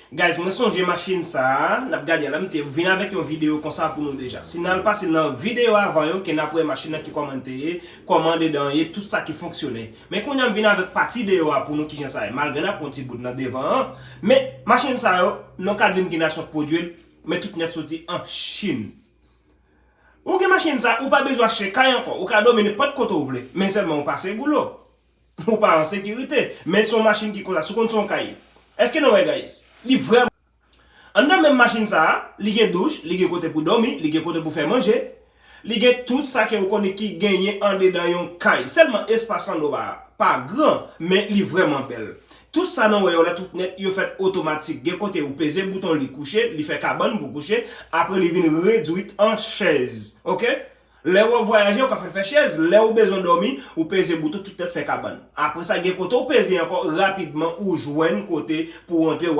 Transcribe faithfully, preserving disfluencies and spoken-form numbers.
Guys, mwen sonje machin sa a, n ap gade a la, m te vin avèk yon videyo konsa pou nou deja. Si n al pase nan videyo avan yo, ke n ap wè machin nan ki kòman l te ye, kòman andedan an ye, tout sa ki fonksyone. Men kounye a m vin avèk pati deyò a pou nou kijan sa ye. Malgre n ap pran ti bout nan devan an, men machin sa yo, nou ka di m ki nasyon k pwodui l, men tout nèt soti an Chin. Ou gen machin sa, ou pa bezwen achte kay ankò, ou ka dòmi nenpòt kote w vle, men sèlman ou pase goulo. Ou pa an sekirite. Men se yon machin ki konsa, si w konn se yon kay. Èske nou wè, guys? Li vrèman. Anndan menm machin sa a, li gen douch, li gen kote pou dòmi, li gen kote pou fè manje. Li gen tout sa ke ou konnen ki genyen andedan yon kay. Sèlman espas anba a pa gran, men li vrèman bèl. Tout sa nou wè yo la tout nèt, yo fèt otomatik. Gen kote ou peze bouton, li kouche, li fè kabann pou kouche, apre li vin redwit an chèz. Oke? Lè w ap vwayaje, ou ka fè l fè chèz. Lè ou bezwen dòmi, ou peze bouton, tout nèt fè kabann. Apre sa, gen kote ou peze ankò, rapidman ou jwenn kote pou w antre.